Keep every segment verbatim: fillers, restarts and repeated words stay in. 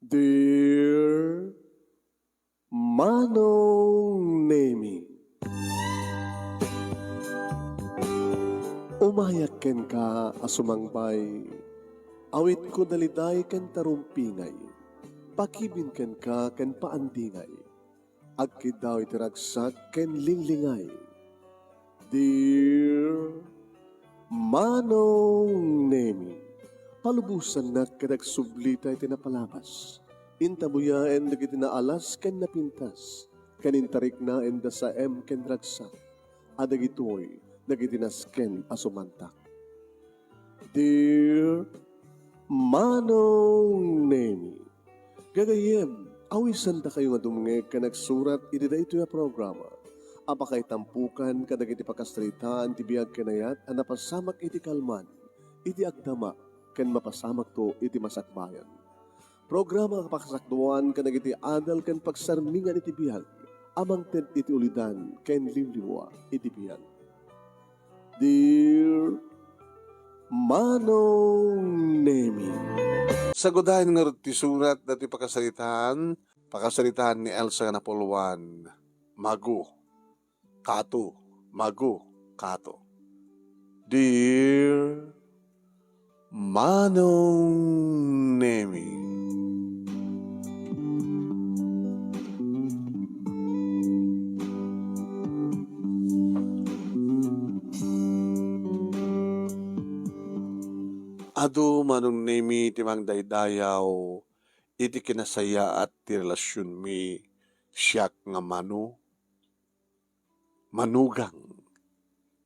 Dear Manong Nemi, umayak kenka a sumangbay, awitko daliday ken tarumpingay, pakibin kenka ken paandingay, agkiddaw iti ragsak ken linglingay. Dear Manong Nemi, palubosannak ket agsublita iti napalabas. Intabuyaen dagiti naalas ken napintas, ken intariknaen da saem ken ragsak, a dagitoy dagiti nasken a sumantak. Dear Manong Nemi, gagayyem, awisandakayo nga dumngeg ken agsurat iti daytoy a programa a pakaitampukan kadagiti pakasaritaan ti biag ken ayat a napasamak iti kalman, iti agdama, ken mapasamakto iti masakbayan. Programa nga pakasakduan kadagiti adal ken pagsarmingan iti biag a mangted iti ulidan ken liwliwa iti biag. Dear Manong Nemi. Sagudayen ngarud ti surat dati pakasaritaan, pakasaritaan ni Elsa nga napulwan, Magu, Kato, Magu, Kato. Dear Manong Nemi. Adu, Manong Nemi, ti mangdaydayaw iti kinasayaat ti relasionmi, siak nga Mano, Manugang.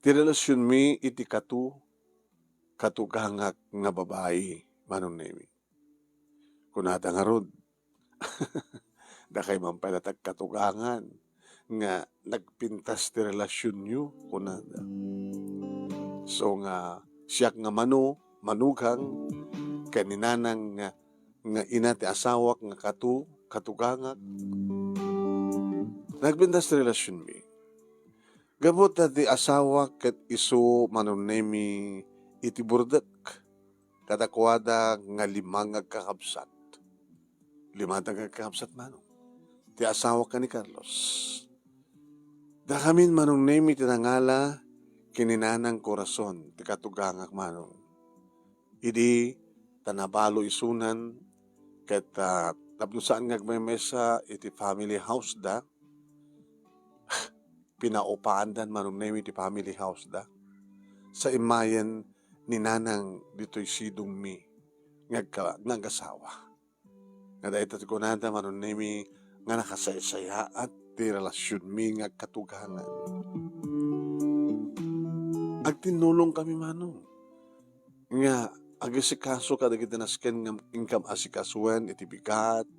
Ti relasionmi iti Kato, Katugangak nga babai, Manong Nemi. Kunada ngarud, dakay man pay la ti agkatugangan nga nagpintas ti relasionyo, kunada. So nga, siak nga Mano, Manugang, ken ni Nanang nga, nga ina ti asawak nga Kato, Katugangak. Nagpintas ti relasionmi. Gapu ta ti asawak ket isu, Manong Nemi, iti burdek. Kadakuada nga lima nga agkakabsat. Lima nga agkakabsat, Manong. Ti asawak ken ni Carlos. Dakamin, Manong Nemi, ti nangala ken ni Nanang Corazon, ti katugangak, Manong. Idi ta nabalo isunan, ket, ah, tapno saan nga agmaymaysa iti family house da, pinaupaandan, Manong Nemi, ti family house da. Sa imayen ni Nanang ditoy sidongmi nga agka-, nga agasawa. Nga dayta ti kunada, Manong Nemi, nga nakasaysayaat ti relasionmi nga agkatugangan. Agtinnulongkami, Manong, nga agasikaso kadagiti nasken nga inkam asikasuen iti bigat.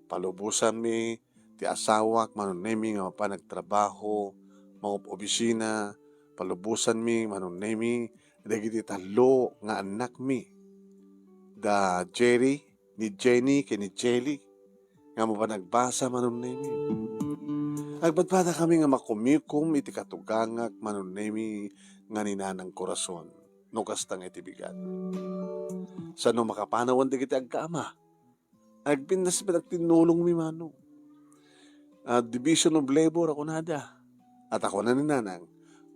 Palubosanmi ti asawak, Manong Nemi, nga mapan agtrabaho, mangup-obisina. Palubosanmi, Manong Nemi, dagiti tallo nga annakmi, da Jerry, ni Jenny, ken ni Jelly, nga mapan agbasa, Manong Nemi. Agpadpadakami nga makumikom iti katugangak, Manong Nemi, nga ni Nanang Corazon, no kasta nga iti bigat. Sano makapanawan dagiti agkaama? Agpintas met agtinnulongmi, Manong. Ah, division of labor a kunada. At ako na ni Nanang,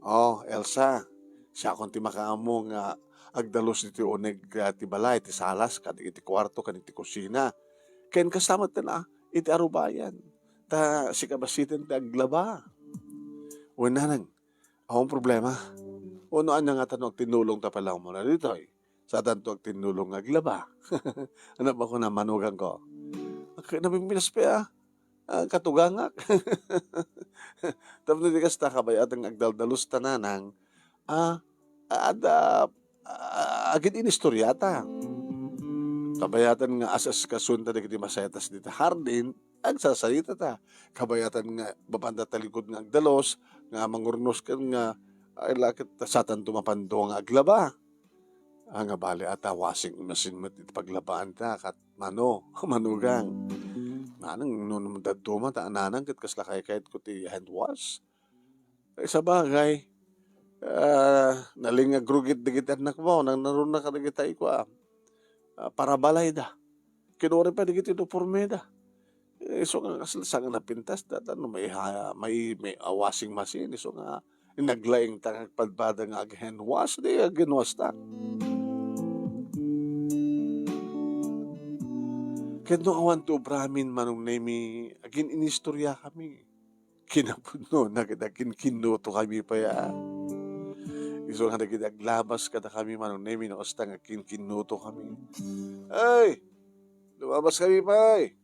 "Oh, Elsa, siakon ti makaammo nga agdalus iti uneg, ah, ti balay, ti salas, ken iti kuarto, ken iti kusina. Ken kasta met, ah, iti arubayan. Ta sika bassiten ti aglaba." Wen, Nanang, awan problema. Wenno ania ngata no agtinnulongta pay la umuna ditoy? Saantanto agtinnulong nga aglaba. Ania bako na, manugangko? Ak-, napimpinas pay, ah. Ah, katugangak. Tapno di kasta, kabayatan nga agdaldalusta, Nanang, ah, adda, ah, agin-inistoriata. Kabayatan nga as-asikasunta dagiti masetas dita hardin, agsasaritata. Kabayatan nga mapanda talikod nga agdalus, nga mangurnos ken nga, ay, la ket saantanto mapan dua nga aglaba. Ah, nga bale, ata washing machine met iti paglabaanta, kat mano, manugang. Nanang, no, no, dadduma, ta Nanang, ket kasla kaykayatko ti hand wash. Eh, sabagay, ah, nalingag rugi dagiti annakmo, nangnaruna kadagiti, kua, ah, parabalayda. Ket uray pay dagiti unipormeda. Isu nga kas-, saan nga napintas, ta, ta, no, may ha-, may, may, ah, washing machine, isu nga naglaing ta nga agpadpada nga ag-hand wash, di ag-hand wash ta. Ket no awan ti ubramin, Manong Nemi, agin-inistorya kami. Kinapudnona ket agkinkinnuto kami pay, a. Isu nga dagiti aglabas kadakami, Manong Nemi, no kasta nga agkinkinnuto kami. Ay! Lumabas kami pay!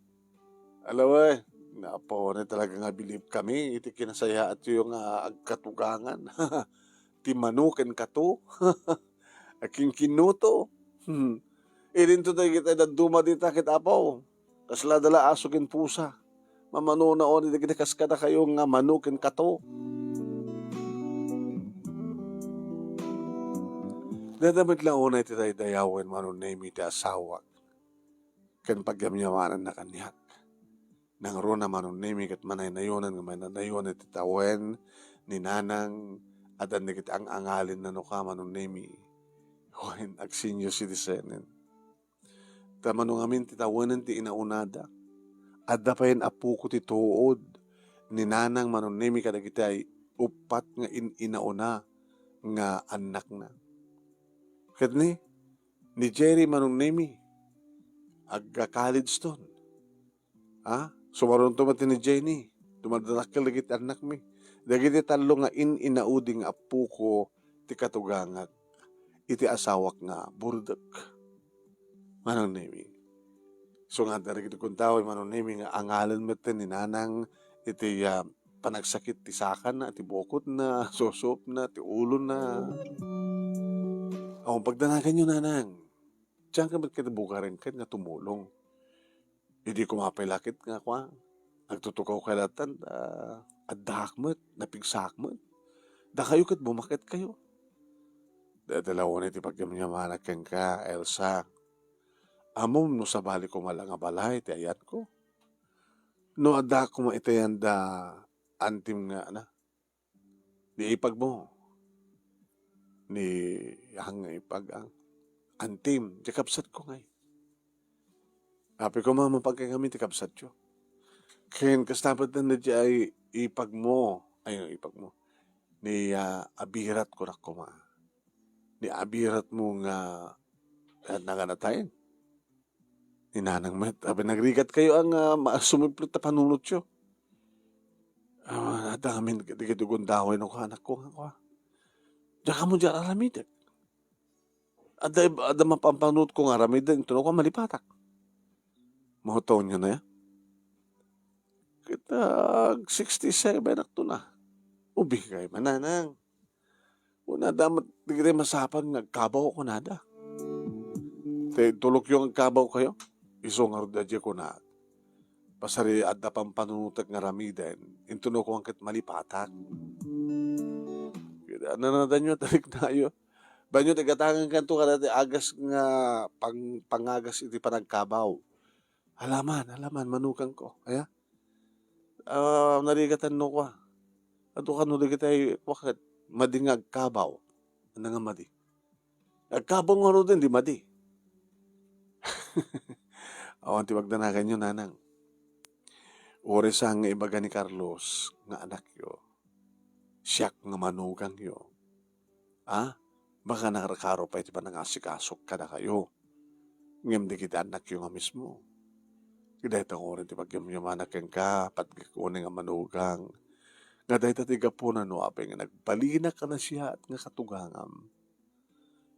Ala wen, napawanay talaga nga bilib kami iti kinasayaatyo nga agkatugangan. Ti mano ken kato. Agkinkinnuto. Hmm. Idinto dagiti dadduma dita ket apo. Kasla dala aso ken pusa. Mamanona oni dagiti kas kadakayo nga mano ken kato. Dayta met la unay ti daydayawen, Manong Nemi, ti asawak ken pagyamyamananna kaniak. Nangruna, Manong Nemi, ket manaynayonan nga manaynayon iti tawen ni Nanang, addan dagiti ang-angalinna no ka, Manong Nemi. Wen, ag-senior citizen. Ta mano ngamin ti tawenen ti inaunada. Adda payen apoko ti tuod ni Nanang, Manong Nemi, kadagiti ay uppat nga in-inauna nga annakna. Ket ni, ni Jerry, Manong Nemi, agka-college ton. A, sumaruno met ni Jenny, dumadadakkel dagiti annakmi. Dagiti tallo nga in-inaudi nga appoko ti katugangak iti asawak nga burdek. Manong Nemi. Isu nga adda dagiti kundaw, Manong Nemi, nga angalen met ni Nanang iti, a, panagsakit ti sakana, ti bukotna, susupna, ti ulona. Awan pagdanaganyo, Nanang. Dianka met ket bugarenken nga tumulong. Idi koma pay la ket nga kua, agtutukaw kay latan, a, addaak met, napigsaak met. Dakayo ket bumaketkayo. Dayta la unay ti pagyamyamanak kenka, Elsa. Ammom no sabali koma la nga balay ti ayanko? No addaak koma iti ayanda, antim nga, na, ni ipagmo. Ni, ang ipag-, ang, antim, diay kabsatko ngay. Apay koma, mapagkay kami ti kabsatyo. Ken kasta met diay ipagmo, ay, ipagmo. Ni, a, abirat, kunak koma. Ni abiratmo nga, a, nanganatayen. Ni Nanang met, apay nagrigatkayo a nga ma-, sumiplet ta panunotyo. A, adda ngamin dagiti gundaway no ka, anakko, nga kua. Diakamo diay aramidek. Adda, adda mapampanunotko nga aramiden, intono kua malipatak. Mahutonyo na ya. Ket, a, sixty-seven akto na. Ubingkay man, Nanang. Kuna da met dagiti masapul nga agkabaw kunada. Ti tulokyo nga agkabawkayo, isu ngarud a diay kunak. Pasari adda pampanunotek nga aramiden, intono kua ket malipatak. Nananadanyo, tariknayo. Banyo ti gatangenkanto kadagiti agas nga pang-, pangagas iti panagkabaw. Alaman, alaman, manugangko. Aya? A, narigatanno kua. Adu kano dagiti ay, kua ket madi nga agkabaw. Ania nga madi? Agkabaw ngaruden, di madi. Awan ti pagdanaganyo, Nanang. Uray saan nga ibaga ni Carlos nga anakyo, siak nga manugangyo. A, baka nakakaro pay ti panangasikasok kadakayo. Ngem dagiti annakyo nga mismo. Dayta ngarud ti pagyamyamanak kenka, patgek unay nga manugang. Nga dayta ti gapuna no apay nga nagbalinak a nasayaat nga katugangam.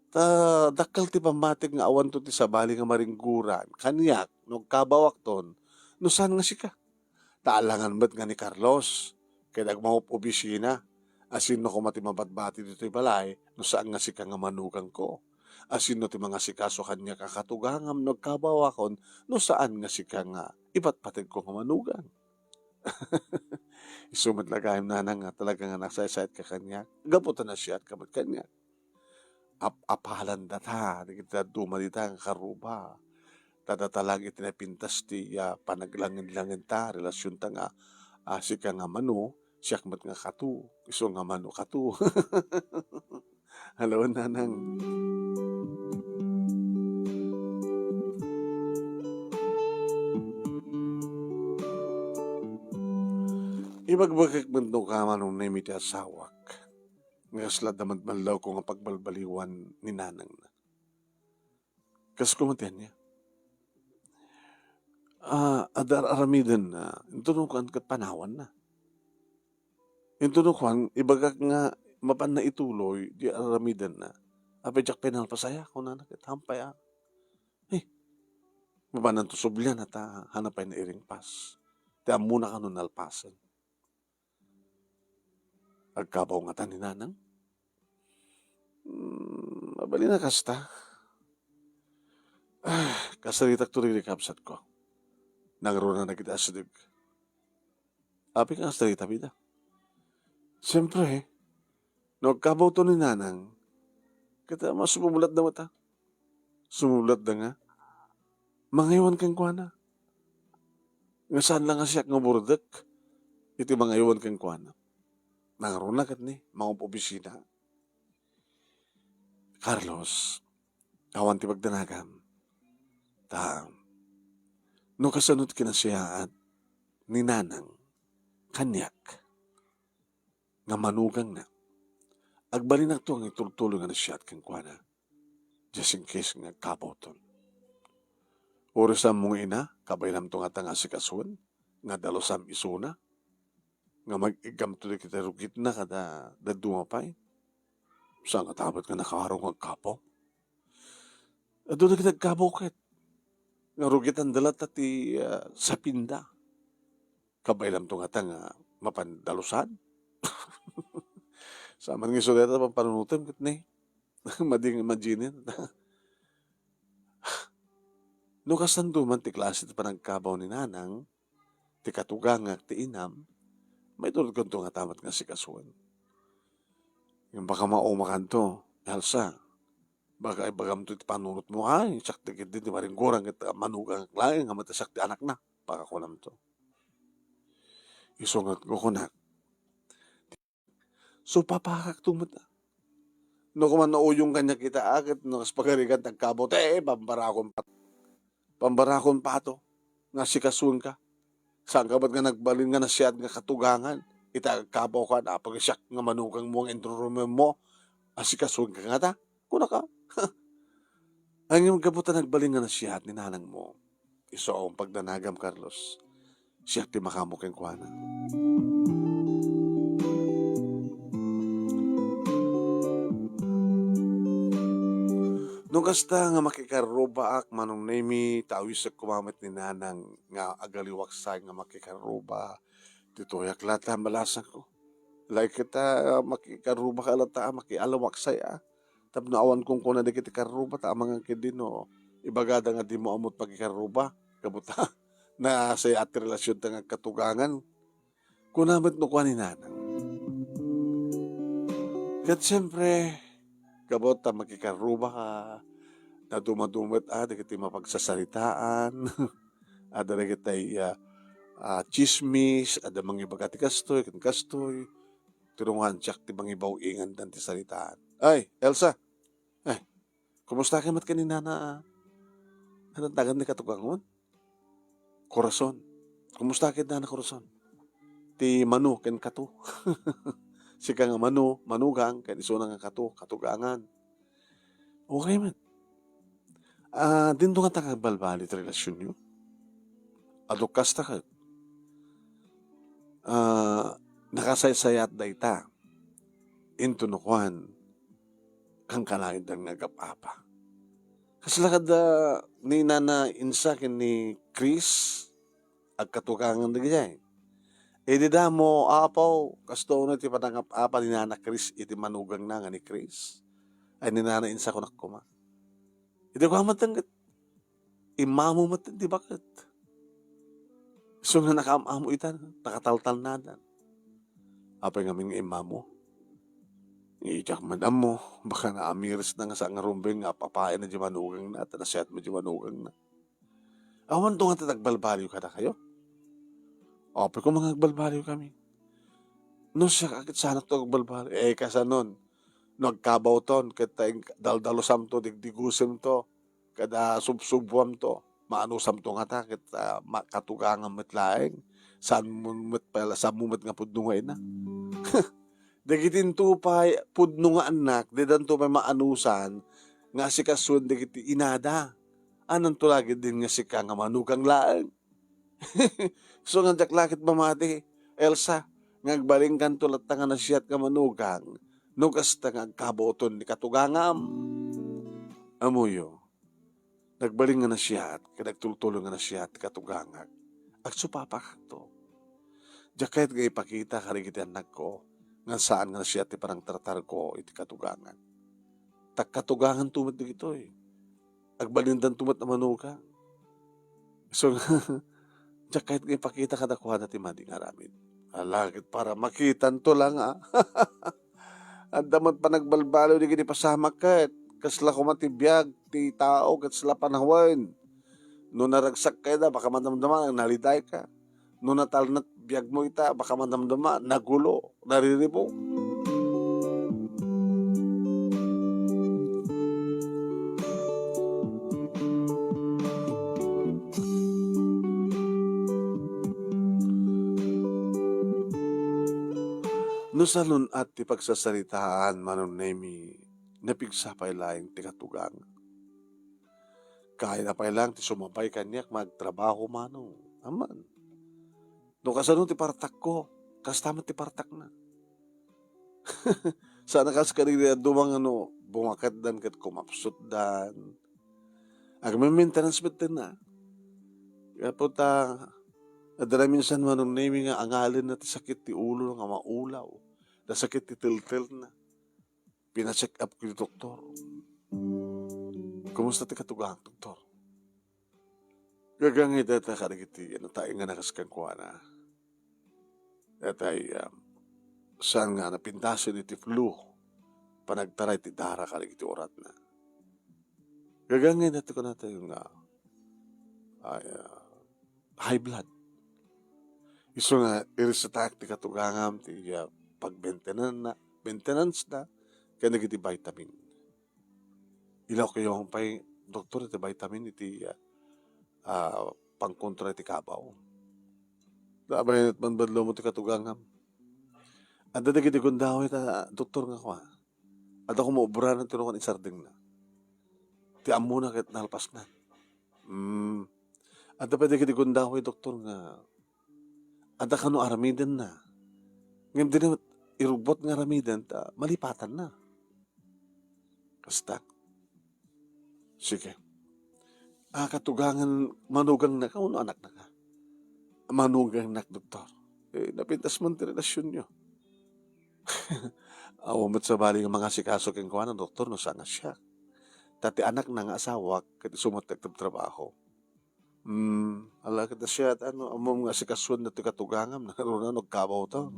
Ta dakkel ti pammatik nga awanto ti sabali nga maringguran kaniak no agkabawakton no saan nga sika. Ta alangan met nga ni Carlos ket agmaop-obisina. Asino koma ti mabatbati ditoy balay no saan nga sika nga manugangko? Asino ti mangasikaso kaniak a katugangam no agkabawakon no saan nga sika nga ipatpategko nga manugang? Isu met la gayam, Nanang, nga talaga nga nagsaysayatka kaniak gapu ta nasayaat ka met kaniak. Ap-, apalandata dagiti dadduma dita nga karuba. Ta data laeng iti napintas ti, a, panaglangen-langenta, relasionta nga, a, sika nga mano, siak met nga kato, isu nga mano kato. Hello, Nanang. Ibagbagak met no kaman unay iti asawak. Nga kasla adda met mallawko nga pagbalbaliwan ni nanangna. Kas kuman ti ania? Ah, adda ar-aramidenna, intono kuan ket panawanna. Intono kuan, ibagak nga mapanna ituloy di ar-aramidenna. Apay diak pay nalpas aya, kunana ket, hampay a. Eh, mapananto sublian ta hanna pay nairingpas. Ti ammona kano nalpasen. Agkabaw ngata ni nanang? Hmm, mabalin a kasta. Ah, kasaritak to dagiti kabsatko. Nangruna dagiti asideg. Apay nga kasaritam ida? Siempre, no agkabawto ni nanang, ket, ah, sumublotda met a. Sumublotda nga, mangaywan kenkuana. Nga saan la nga siak nga burdek iti mangaywan kenkuana. Nangruna ket ni, mangub-obisina. Carlos, awan ti pagdanagam. Ta, no kasano ti kinasiyaat ni nanang kaniak nga manugangna, agbalinakto nga itultuloy nga nasiyaat kenkuana. Just in case nga agkabawton. Uray sa ammom nga ina, kabaelamto ngata nga asikasuen, nga dalusam isuna, nga mag-iggamto dagiti rugitna kada dadduma pay. Saan nga ta met nga nakaaro nga agkabaw? Aduna dagiti agkabaw ket nga rugitanda latta ti, ah, sapinda. Kabaelamto ngata nga mapan dalusan? Saan man nga isu dayta pampanunotem ket ni? Madi nga imagine. No kasanto man ti klase ti panagkabaw ni nanang, ti katugangak, ti inam, maiturod kanto nga ta met nga asikasuen. Ngem baka maumakanto, Elsa, baka ibagamto ti panunotmo, "Ay, siak ti ketdi ti maringgorang ket manugangak laeng, ngem ta siak ti anakna," baka kunamto. Isu nga kukunak, supapakakto met. No kuman nauyong kaniak ita a, ket no kas pagarigan ti agkabaw, te, pambarakon pat-, pambarakon pato nga asikasuenka. Saanka met nga nagbalin nga nasiat nga katugangan ita agkabawko, apay siak nga manugangmo nga inrurumemmo, asikasuenka ngata? Kunaka. Ngem gapu ta nagbalin nga nasiat ni nanangmo, isu a pagdanagam, Carlos. Siak ti makaammo kenkuana. No kasta nga makikarrubaak, Manong Nemy, ta awisek koma met ni nanang nga agaliwaksay nga makikarruba. Ditoyak latta a balasangko. Like ta, makikarrubaka latta a makialiwaksay a. Tapno awan kunkuna dagiti karruba ta amangan ketdi no ibagada nga dimo ammo ti pakikarruba. Gapu ta nasayaat ti relasionta nga agkatugangan. Kuna met no kua ni nanang. Ket siempre, gapu ta makikarrubaka, naduma-duma met a dagiti mapagsasaritaan. Adda dagiti, ah, ah, tsismis, adda mangibaga ti kastoy ken kastoy. Tinungan siak ti mangibaw-ingan dan ti saritaan. Ay, Elsa! Ay, kumusta ka met ken ni nana, ah, ano tagan ni katugangon? Corazon. Kumusta ket nana Corazon? Ti mano ken kato. Sika nga mano, manugang, ken isuna nga kato, katugangan. Okay met. Ah, dinto ngata nga agbalbaliw ti relasionyo? Adu kasta ket, ah, nakasaysayat dayta. Intono kuan, kankanayon nga agap-apa. Kasla kada ni Nana Insa ken ni Chris, agkatugangan dagijay. Idi damo, apaw, kastoy unay ti panangap-apa ni Nana Chris iti manugangna nga ni Chris. Ay, ni Nana Insa kunak koma. Idi kua met ket, immamo met ti baket. Isu nga nakaam-amo ita, nakataltalnadan. Apay ngamin nga immamo? Idiak met ammo, baka naamirisna nga saan nga rumbeng nga apapayen na di manugangna, ta nasiat met di manugangna. Awan to nga ti nagbalbaliw kadakayo? Apay koma nga agbalbaliw kami. No siak a ket saanakto agbalbaliw. Eh, kasanon? No agkabawton, ket, ah, daldalusamto, digdigusemto, kada subsubwamto, maanusamto ngata, ket, ah, ma-, katugangan met laeng. Saan mo met pala, saan mo met nga pudno nga ina? Dagiti into pay pudno nga annak, didanto pay maanusan nga asikasuen dagiti inada. Ananto la ketdin nga sika nga manugang laeng? So nga diak la ket mamati, Elsa, nga agbalingkanto latta nga nasiat nga manugang no kasta nga agkabuton ni katugangam. Ammoyo, nagbalin nga nasiat ken agtultuloy nga nasiat ti katugangak. Agsupapakto. Diak kayat nga ipakita kadagiti annakko nga saan nga nasiat ti panangtratarko iti katugangak. Ta katuganganto met dagitoy. Agbalindanto met a manugang. So, diak kayat nga ipakita kadakuada ti madi nga aramid. Ala, ket para makitanto la nga. Adda met panagbalbaliw dagiti pasamak ket kasla koma ti biag ti tao ket sla panawen. No naragsak kayda, baka madamdama, nalidayka. No natalna biagmo ita, baka madamdama, nagulo, nariribuk. No salun-at ti pagsasaritaan, Manong Nemi, napigsa pay laeng ti katugang. Kayatna pay laeng ti sumabay kaniak nga agtrabaho, Manong. Aman. No kasano ti partakko, kasta met ti partakna. Saan a kas kadagiti dadduma nga no bumaketdan ket kumapsutdan. Agme-maintenance met tenna. Gapu ta, adda minsan, Manong Nemi, nga angalenna ti sakit ti ulo nga maulaw, ta sakit ti teltelna. Pina-check up ko ti doktor. Kumusta ti katugang, doktor? Gagangay dayta kadagiti, ano, tayo nga nakas kenkuana. Daytay, um, saan nga napintasen iti flu, panagtaray ti dara kadagiti uratna. Gagangay dayta kunatayo nga, ay, ah, high blood. Isu nga, irisetaak ti katugangam, ti, ah, pagmaintenanna-, maintenance na, ken dagiti vitamin. Ilawkayo pay, doktor, iti vitamin iti, ah, ah, pangkontra iti kabaw. Labay met man badlawmo ti katugangam. Adda dagiti gundaway ta, doktor, nga kua. Adda koma obranan ti nukan isardengna. Ti ammona ket nalpasnan. Mm. Adda pay dagiti gundaway, doktor, nga adda kano aramidenna. Ngem dina met irubbot nga aramiden ta malipatanna. Kasta. Sige. Ah, katugangan, manugangna ka, wenno anakna ka? Manugangnak, doktor. Eh, napintas man ti relasyonyo. Awan met sabali nga mangasikaso kenkuana, doktor, no saan a siak. Ta ti anakna nga asawak, ket isu met ti agtrabtrabaho. Hmm, ala ket siak, ano, ammom nga asikasuan datoy katugangam, nangruna no agkabawtan.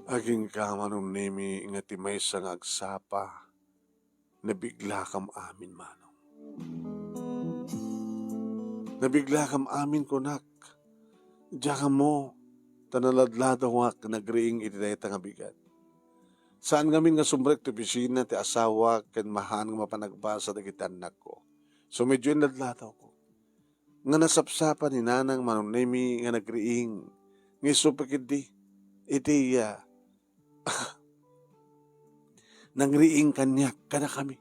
Agingga, Manong Nemi, nga ti maysa nga agsapa, nabiglakam amin, Manong. Nabiglakam amin, kunak. Diak ammo, ta naladladawak nagriing iti dayta nga bigat. Saan ngamin nga sumrek ti opisina ti asawak ken mahaan nga mapanagbasa dagiti annakko. So, medyo inladladawko. Nga nasapsapa ni Nanang, Manong Nemi, nga nagriing. Nga isu pay ketdi, iti, ah, nangriing kaniak, kadakami.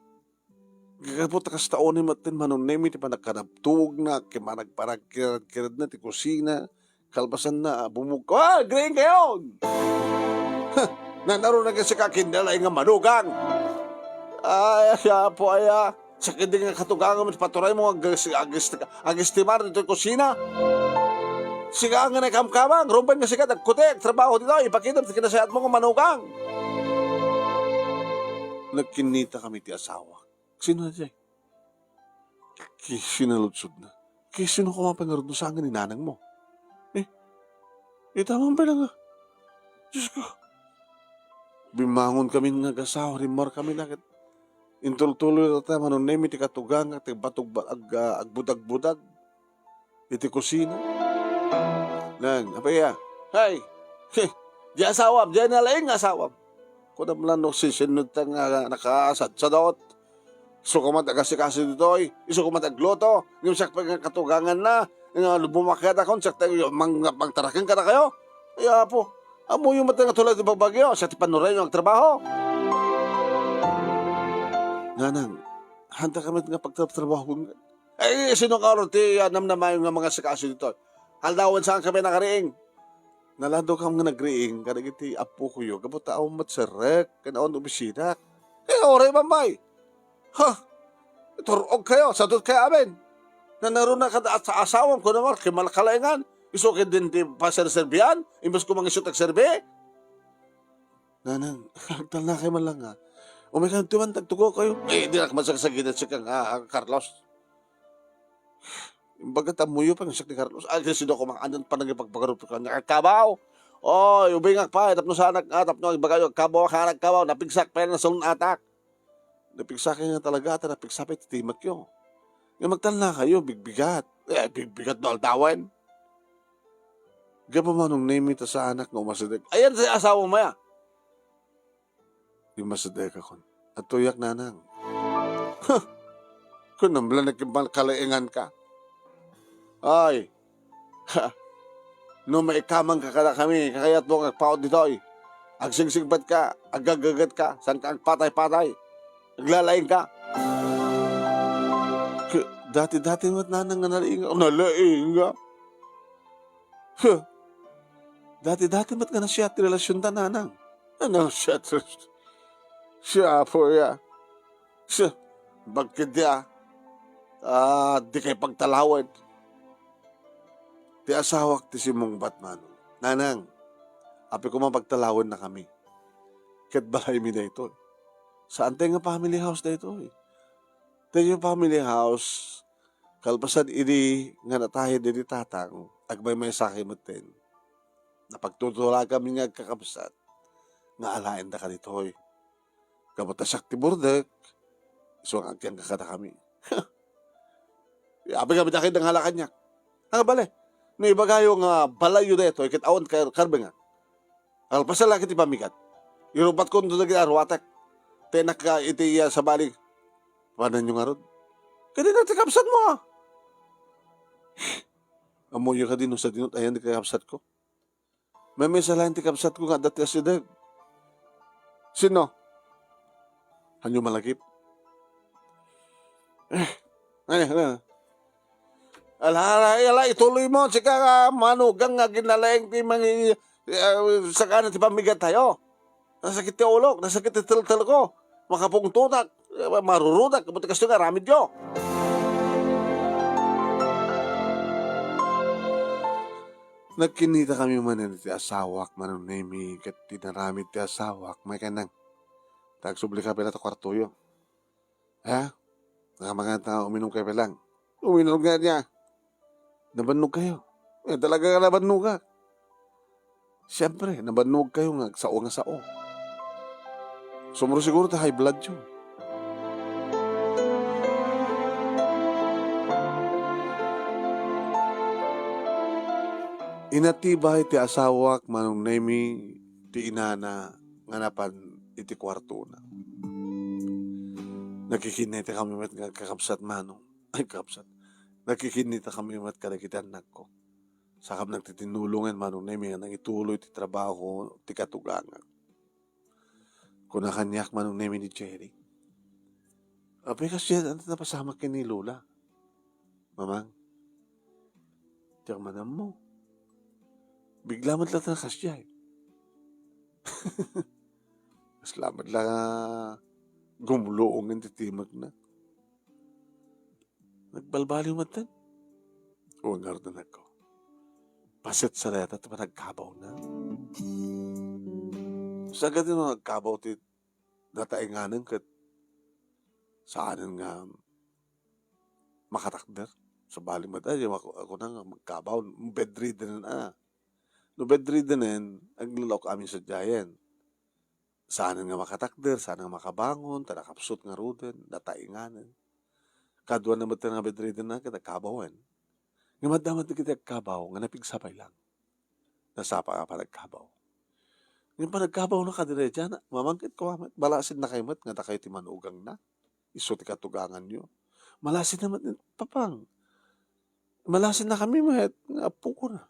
Gapu ta kasta unay met ti Manong Nemi ti panagkanabtugna, ken panagparagkiradkiradna ti kusina, kalpasanna, ah, bumug-, "Ah, agriing kayon!" Ha! Nanaruna ket sika kinalaing nga manugang! Ay, Apo, aya, sakit di nga katugangam ti paturaymo nga agis-, agis-, agistimar ditoy kusina. Sika nga naikamkamang, rumbeng nga sika, agkutek, trabaho ditoy, ipakitam ti kinasayaatmo nga manugang. Nagkinnitakami ti asawa. Sino daytoy? Ki-, sinaludsodna. Ki-, sino koma pay ngarud no saan nga ni nanangmo? Eh, ita man pay la nga. Diyos ko. Bimmangon kami nga agasawa, rimmuar kami na ket intultuloy dayta Manong Nemi ti katugangak, ti batog ba-, ag-, ah, agbudag-budag iti kusina. Nang, apay a? Hay! He! Di asawam, di nalaing nga asawam. Kunam la no sisinnuda nga nakasadsadot. Isu koma ti agasikaso ditoy, isu koma ti agluto, ngem siak pay nga katuganganna, nga bumakayadakon, siak ti mang-, mangtaraken kadakayo. Ay, Apo, ammoyo met nga tulay ti bagbagyo, siak ti pannuray nga agtrabaho. Nanang, handa ka met nga pagtratrabaho. Ay, sino nga ti, ah, namnamayo nga mangasikaso ditoy? Aldawen saan kami nakariing. Nalado kam nga nagriing kadagiti appokoyo gapu ta awan met serrek ken awan obisinak. Kaya oray, Bambay. Ha? Itur-og kayo, sadot kayo amin. Nanaruna kada at sa asawam, kuno man, kimalkalaingan. Isu ket din ti paserserbian, imbes ko mangisut agserbi. Nanang, agtalna kayo man lang, ha. Umay kayo, timan, tagtugo kayo. Eh, di na masagsagidan si kang, ah, Carlos. Imbag ta ammoyo pay nga siak ni Carlos. Ay, sino ko mang-anan pa nang ipagpagarup ko nga agkabaw? Oy, ubingak pay, tapno saanak nga, tapno ibagayo agkabaw, ka agkabaw, napigsak pay na sulun atak. Napigsak nga talaga, ta napigsak pay ti timakyo. Nga magtalna kayo, bigbigat. Eh, bigbigat no aldawen. Gapu manong Nemi ta saanak nga umasideg. Ayan sa asawa mo ya. Di masideg akon. Adtoyak, nanang. Huh! Kunam la nagkimbal kalaingan ka. Ay! Ha! No maikamang ka kadakami, kakayat mo nga agpaut ditoy. Agsingsigbat ka, agagagat ka, saan ka agpatay-patay. Aglalaing ka. Ke-, dati-dati met nanang nga nalaing, nalaing ka. Huh! Dati-dati met nga nasiat ti relasionta, nanang. Ano siya, siya po ya. Siya, bagkid ya. Ah, di kay pagtalawen. Ti asawak ti simmungbat, manong. Nanang, apay koma pagtalawen na kami. Ket balay mi daytoy. Saan tayo nga family house daytoy? Tayo family house, kalpasan idi nga natayed idi tatang, agmaymaysa kay metten. Napagtutulagam nga agkakabsat nga alaendaka ditoy. Gapu ta siak ti burdek, isu nga agyanka kadakami. Apay kami dakay nga ala kaniak. Ano bale? No ibagayo nga balayyo daytoy ket awan kar-, karbengak. Kalpasan la ket ti pammigat. Irubatkon dagiti aruatek. Tenak ka iti, ah, sabali. Pananyo ngarud. Kadi na ti kabsat mo, ah. Ammoyo kadi no sadino ti ayan ti kakabsatko? Maymaysa laeng ti kabsatko nga adda ti asideg. Sino? Hanyo malagip? Eh, ay, ano? Ala, ala, ala, ituloy mo, sika nga manugang nga ginalaing ti mangi-, ah, sakana ti pammigat tayo. Nasakit ti ulok, nasakit ti teltel ko. Makapungtotak, eh, marurudak, kabuti kasto nga aramidyo. Nagkinnita kami manen iti asawak, Manong Nemi, ket tinaramid ti asawak, may kanang, "Tagsubli ka pay la ta kuartoyo. Ha? Nakamangan ta uminum kayo pay lang." Uminum nga niya. Nabannog kayo. Eh, talaga nga nabannog ka. Siyempre, nabannog kayo nga agsao nga sao. Sumro siguro ta high blood yun. Inatibay ti asawak, Manong Nemi, ti inana nga napan iti kuartona. Nagkikinnita kami met nga kakabsat, Manong. Ay, kakabsat. Nagkikinnita kami met kadagiti annakko. Sakam nagtitinulongen, Manong Nemi, nga nangituloy ti trabaho ti katugangak. Kuna kaniak, Manong Nemi, ni Jerry, "Apay, kasdiay, ania ti napasamak ken ni Lola? Mamang, diak man ammo. Bigla met la ta nakasdiay." Kasla met la nga gumluongen ti timekna. Nagbalbaliw metten. O, ngarud, annakko. Paset sa dayta ti panagkabawna. Sagadi no nagkabaw ti natainganen ket saanen nga makatakder. Sabali met, ay, ako, ako na nga magkabaw, bedridden a. No bedridden, aglalaok amin sadiayen. Saanen nga makatakder, saanen nga makabangon, ta nakapsut ngaruden, natainganen. Kaduana met nga bedridden a ket agkabawen. Ngem adda met dagiti agkabaw nga napigsa pay lang. Nasapa a panagkabaw. Ngem panagkabawna kadi daydiay, mamangkit ko met, balasidna kay met nga dakayo ti manugangna. isu ti katuganganyo. Malasinna met ni Papang. Malasinna kami met nga apokona.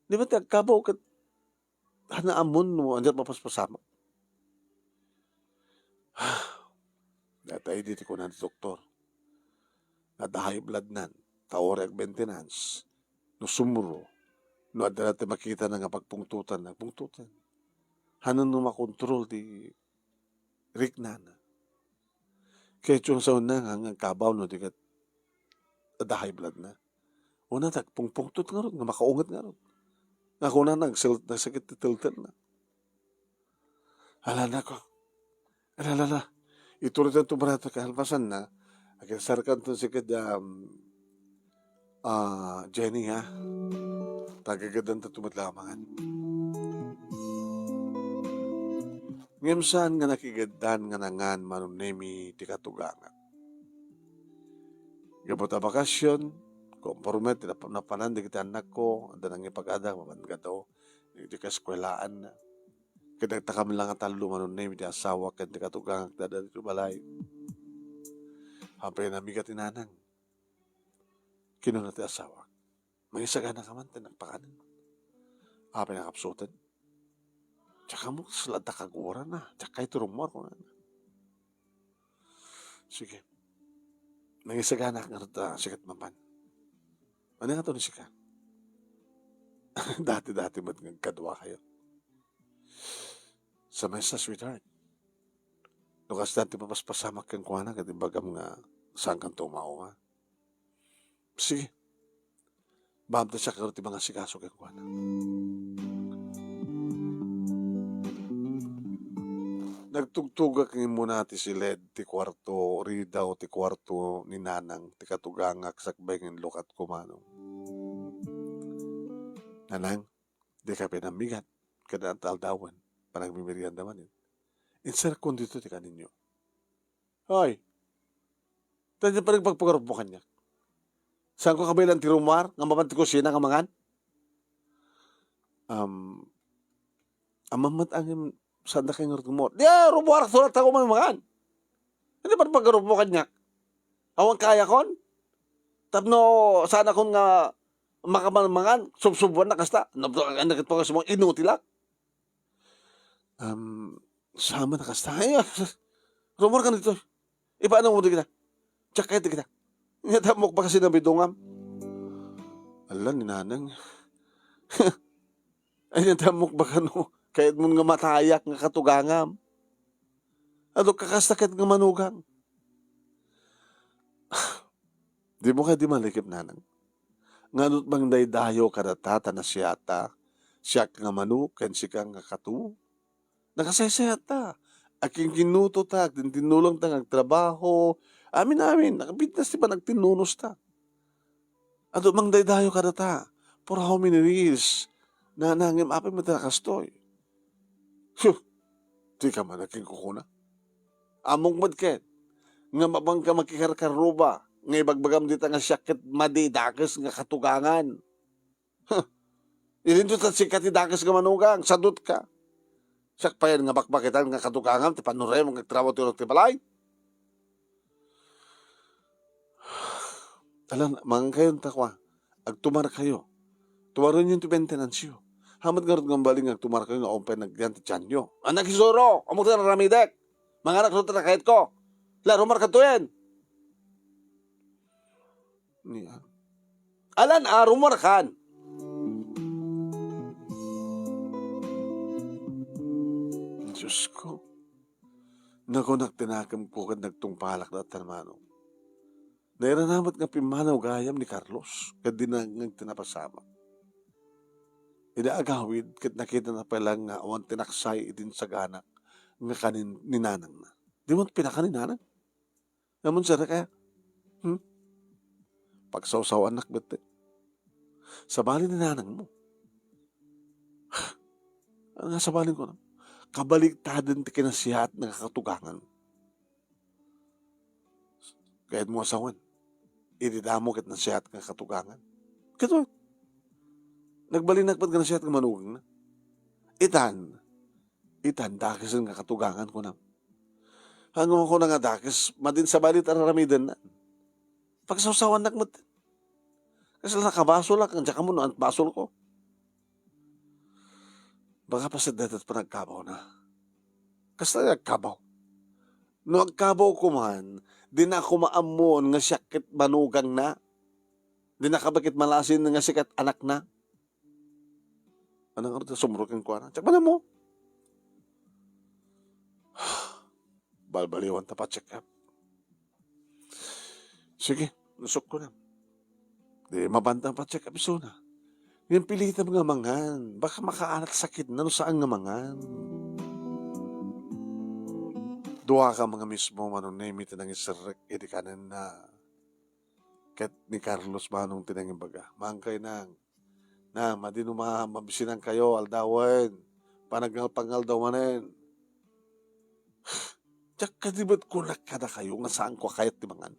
Di ba ti agkabaw ket hana ammon no ania ti mapaspasamak? Dayta idi ti kuna ti doktor, nga adda high blood nan, ta uray ag-maintenance, no sumro, no adda ti makitana nga pagpungtotan, nagpungtotan. Hana no makontrol ti riknana. Kaya ti saonna nga, nga agkabaw no di ket adda high blood na. Una, nagpungpungtot ngarud, nga makaunget ngarud. Nga kuna, nagsel-, nagsakit ti teltelna. Ala, nako. Ala, ala, ala. Ituloy tayo tumarato kalpasan na. Akin sarkan to si kad, um, ah, Jenny, ha? Tagagadan ta tumatlamangan. Ngem saan nga nakigaddan nga nangan manunemi ti katugangak. Gapu ta bakasyon, komporme ti nap-, napanan dagiti annakko, adda nangipagada, mapan kadaw, iti kaeskuelaan. Ket nagtakam la nga tallo manunemi ti asawak ken ti katugangak dada ditoy balay. Apay namigat ni nanang. Kinuna ti asawak, "Mangisagana ka man ta nagpakanen. Apay nakapsuten? Diak ammo kasla adda kagurana. Diak kayat ti rummuar," kunana. Sige. Nangisagana ka ngarud ta sikat mapan. Ania ngato ni sika? Dati-dati met nga agkadua kayo. Sa mesa, sweetheart. No kastan ti mapaspasamak kenkuana, ket ibagam nga saan kanto umaw, ha? Sige. Baam ta siak ngarud ti mangasikaso kenkuana. Nagtugtugak nga immuna ti siled ti kuarto, ridaw ti kuarto ni Nanang ti katugangak sakbay nga inlukatko, Manong. Nanang, dika pinammigat, kada aldawen, panagmimerienda manen. Inserkon dito ti kaninyo. Hoy, ta diay pagpagarup mo kaniak. Saanko kabaylaan ti rummuar nga mapan ti kusina nga mangan? Um, Ammom met ngem saanda kay nga rummuar. Di, rummuar, sulat ako man mangan. Ania pagpagarup mo kaniak? Awan kayakon? Tapno saanakon nga makamanmangan, subsubuan na kasta. Napto, ang anak ito nga sumang inutilak. Um, Sama na kasta. Ay, ah, rummuar ka dito. Ipaano mo di kita? Diak kayat di kita. Ania ti ammok baga sinabi dungam. Ala ni Nanang. Ania ti ammok baga no kayat mo nga matayak nga katugangam. Adu kakasta ket nga manugang. Dimo kadi malikep, Nanang? Nganot mangdaydayo kadata ta nasiatta, siak nga manok ken sika nga kato? Nakasaysayatta. Akinkinutotak, agtintinnulongta nga agtrabaho. Amin-amin, nakapitnas ti panagtinnunosta. Adu mangdaydayo kadata. For how many years? Nanang, ngem apay met a kastoy? Huh! Dika man agkinkukuna. Ammok met ket nga mapanka makikarkarruba nga ibagbagam dita nga siak ket madi dakes nga katugangan. Huh! Idinto ta sika ti dakes nga manugang, sadutka. Siak payen nga bakbakitan nga katugangam ti pannuray mo nga agtrabaho ti urok ti balay. Alan, mangankayon ta kua. Agtumarkayo. Tumarenyon ti maintenance yo. Hamat ngarud nga mabalin nga agtumarkayo nga awan pay nagyan ti tianyo. Anak isuro, ammok ti aramidek. Manganak run ta nakayatko. La, rumarka tuyen. Ni, ah. Alan, ah, rumarkan. Diyos ko. Nakunak tinakemko ket nagtungpalak datan manong. Nairana met nga pimmanaw gayam ni Carlos, ket dinangngeg ti napasamak. Ida agawid, ket nakitana pay laeng nga awan ti naksay iti insaganak nga kanin ni nanangna. Dimo pinakan ni nanang? Ammom saan a kaya? Hmm? Pagsawsawanak met. Sabali ni nanangmo. Ania nga sabalin ko, no? Kabaliktaden ti kinasiat nga katugangan. Kayatmo a sawen, idi damo ket nasiat nga katugangan. Ket, nagbalinak met nga nasiat nga manugangna. Itan, itan, dakesen nga katugangan, kunam. Haan nga kunana nga dakes, madi sa bali ti ar-aramidenna. Pagsawsawannak met. Kasla nakabasolak, diak ammo no ani't basolko. Baka paset dayta ti panagkabawna. Kasta nga agkabaw. No agkabawko man, dina koma ammoen nga siak ket manugangna. Dina koma ket malasin nga siak ket anakna. Ania ngarud ti sumrot kenkuana? Diak man ammo. Balbaliwan ta pa-check up. Sige, no sukkon. Di mabanta pa-check up isuna. Ngem pilitem nga mangan. Baka makaanat sakitna no saan nga mangan. Dua ka nga mismo, Manong Nemi, ti nangiserrek idi kanenna. Ket ni Carlos manong ti nangimbaga, "Mangkay nang, na, madi no ma-, mabisinankayo aldawen, panagngalpangaldaw manen." Diak kadi met kunak kadakayo nga saanko a kayat ti mangan.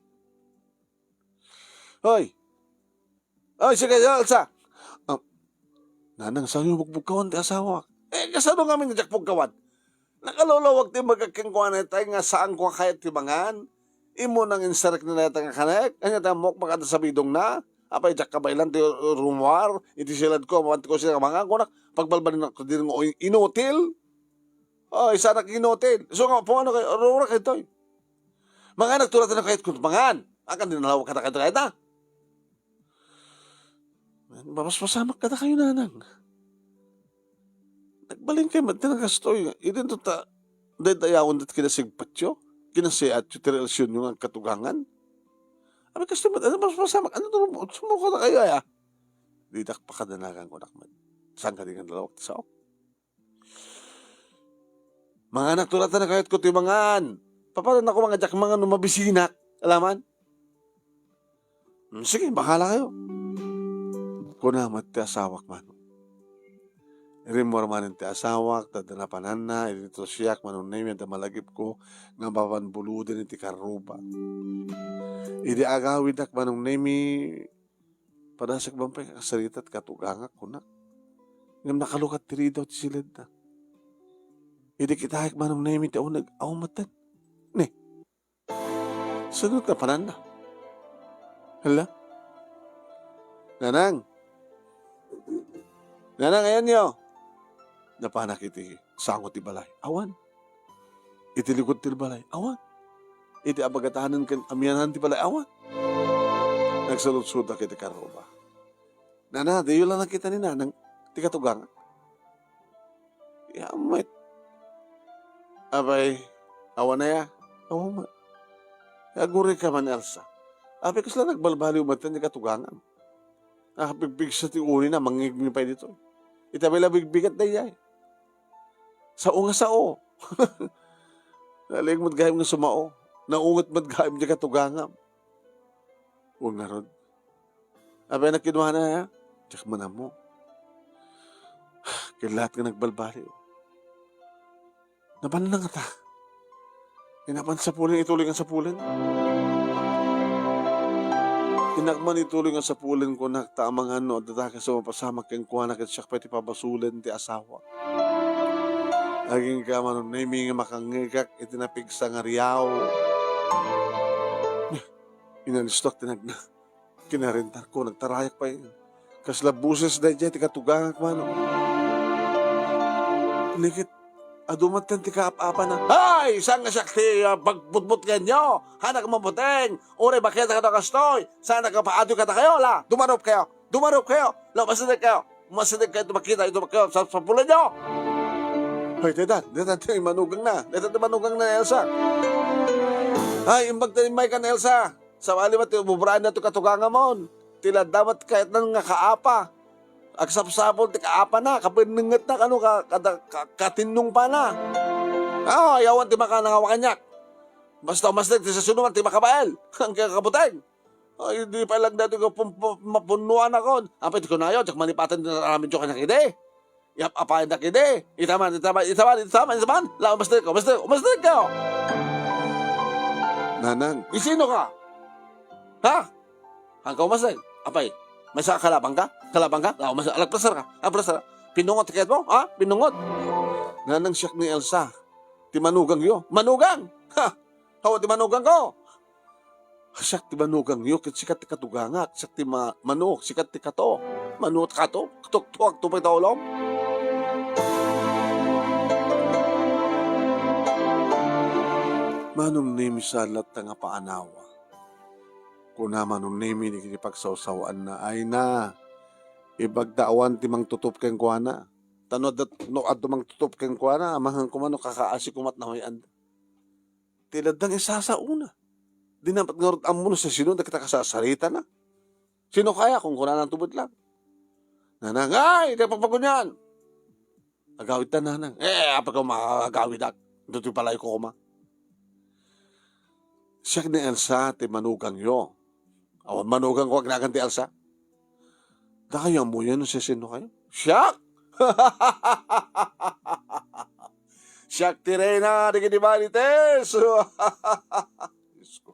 Hoy! Hoy, sige, Elsa! Ah, nanang, saanyo pugpugkawan ti asawak? Eh, kasano ngamin nga diak pugkawan? Nakalulawag ti imbagak kenkuana itay nga saanko a kayat ti mangan. Immo nang inserrek na dayta nga kanek, ania ti ammok, baka adda sabidongna. Apay, diak kabaelan ti rummuar iti siledko, mapanko siya mangan, kunak, pagbalbalinnak diri nga inutil. Oy, saanak inutil. Isu nga, pumanokay, rurak ditoy. Manganak, tulatan a kayatko mangan. Akan di nalawag kadakayo dayta. Mapaspasamak kadakayo, nanang. Nagbalinkayo met ti nakastoy. Idinto ta, daydayawen ti kinasigpatyo, kinasiatyo ti relasionyo nga agkatugangan. Apay, kastoy met, ania, mapaspasamak? Ania ti sumurot kadakayo, aya? Didak pakadanagan, kunak met. Saan kadi nga nalawag ti saok? Manganak, tulatan a kayatko ti mangan. Papananna koma nga diak mangan no mabisinak? Alaman? Hmm, sige, bahala kayo. Kuna met ti asawak, manong. Rimmuar manen ti asawak, ta adda napananna, idi ito siak, Manong Nemi, adda malagipko nga mapan buluden iti karruba. Idi agawidak, Manong Nemi, padasek man pay kasarita ti katugangak, kunak. Ngem nakalukat ti ridaw ti siledna. Idi kitaek, Manong Nemi, ti uneg, awan metten. Ne, sino ti napananna? Hala? Nanang! Nanang, ayanyo! Napanak iti sango ti balay. Awan. Iti likod ti balay. Awan. Iti abagatanen ken amianan ti balay. Awan. Nagsaludsodak iti karruba. Nana, diyo la nakita ni Nanang ti katugangak? Ya, met. Apay, awan aya? Awan met. Aguray ka man, Elsa. Apay, kasla nagbalbaliw met ti katugangam. Ah, pigpigsa ti unina, mangngigmi pay ditoy. Ita pay la bigbigat daydiay. Sao nga sao. Nalingmod gayam nga sumao. Naunget met gayam ti katugangam. Wen ngarud. Apay, nakinuana, ya? Diak man ammo. Ket laat nga nagbalbaliw. Nabanna ngata. Inakman sapulen, ituloy nga sapulen. Inakman ituloy nga sapulen, kunak, ta amangan no adda dakes a mapasamak kenkuana ket siak pay ti pabasolen ti asawa. Agingga, Manong Nemi, nga makangngegak iti napigsa nga riaw. Inalistok ti nagna. Kinarentarko, nagtarayak pay. Kasla boses daydiay ti katugangak, manong. Ni ket adu metten ti kaap-apana. Ay! Saan nga siak ti, ah, pagbutbutngenyo? Hanak mabuteng. Uray makita kayo kastoy. Saan nga paadyo kadakayo, la? Dumarup kayo. Dumarup kayo. La, umasideg kayo. Umasideg kayo, makita, ito kayo. Sa, sa pulay nyo. Ay, dedan. Dedan ti manugangna. Dedan ti manugangna, Elsa. Ay, imbag ta immay kan, Elsa. Sabali met ti ububraanna ti katugangamon. Ti ladda met kayatnan nga kaapa. Agsapsapul ti kaapana, kapennengetna, kano ka, kada, ka, katinnongpana. Ah, yawan ti makanangawa kaniak. Basta umasideg ti sasinoman ti makabael. Ang kaya kabuteng. Ay, di pay lang dati ko pum-, pum-, mapunnuan akon. Apay ti kunayo, diak manipaten ti aramidyo kaniak idi. Yap, apayandak idi. Itaman, itaman, itaman, itaman, itaman. La, umastek, umastek, umastek kayo. Nanang. Isino ka? Ha? Hangka umastek. Apay, may sa kalabang ka? Kalabang ka? La, umas-, alagplasar ka. Alagplasar ka. Pinungot, kayat mo? Ha? Pinungot. Nanang, siak ni Elsa. Ti manugang yo. Manugang! Ha? Awan ti manugangko. Siak ti manugangyo, ket sika ti katugangak. Siak ti ma-, mano, sika ti kato. Mano, kato, tuktuak to pay ta ulom. Manong Nemi, saan latta nga paanawa. Kuna Manong Nemi dagiti pagsawsawaanna, "Ay na, ibagda awan ti mangtutup kenkuana. Ta no adda, no adda mangtutup kenkuana, amangan koma no kakaasi koma ti nawayan." Ti laddang isasao na. Di na met ngarud ammo no sisino dagiti kasasaritana. "Sino kaya?" kunkunana met lang. "Nanang, ay, di pagpagunian." "Agawidta, nanang." "Eh, apay ko makagawidak? Ditoy balayko koma." "Siak ni Elsa ti manugangyo." "Awan manugangko agnagan ti Elsa." "Dakayo ammoyo no siasinokayo?" "Siak! Siak ti reyna dagiti Marites!" Diyos ko.